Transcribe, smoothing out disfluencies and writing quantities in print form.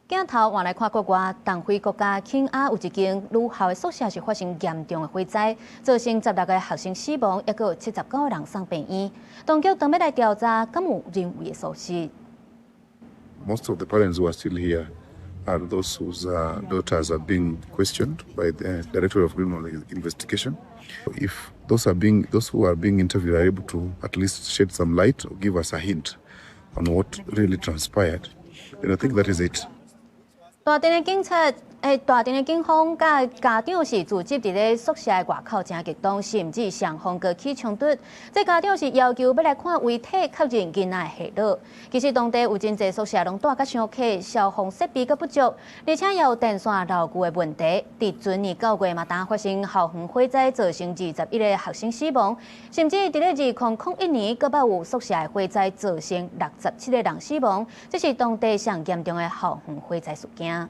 鏡頭換來看國外，東非國家肯亞有一間女校的宿舍是發生嚴重的火災，造成16個學生死亡，抑閣有79個人送病院。當局當欲來調查，敢有人為的疏失。 Most of the parents who are still here are those whose daughters are being questioned by the Directorate of Criminal Investigation. If those who are being interviewed are able to at least shed some light or give us a hint on what really transpired, then I think that is it. 大田的警察，大田的警方佮家長是聚集佇咧宿舍的外口，誠激動，甚至雙方閣起衝突。這家長是要求欲來看遺體，確認囡仔的下落。其實當地有真濟宿舍攏蹛甲傷客，消防設備閣不足，而且也有電線老舊的問題。佇前年9月嘛，當發生校園火災，造成21個學生死亡，甚至佇咧2001年，閣捌有宿舍的火災，造成67個人死亡。這是當地上嚴重的校園火災事件。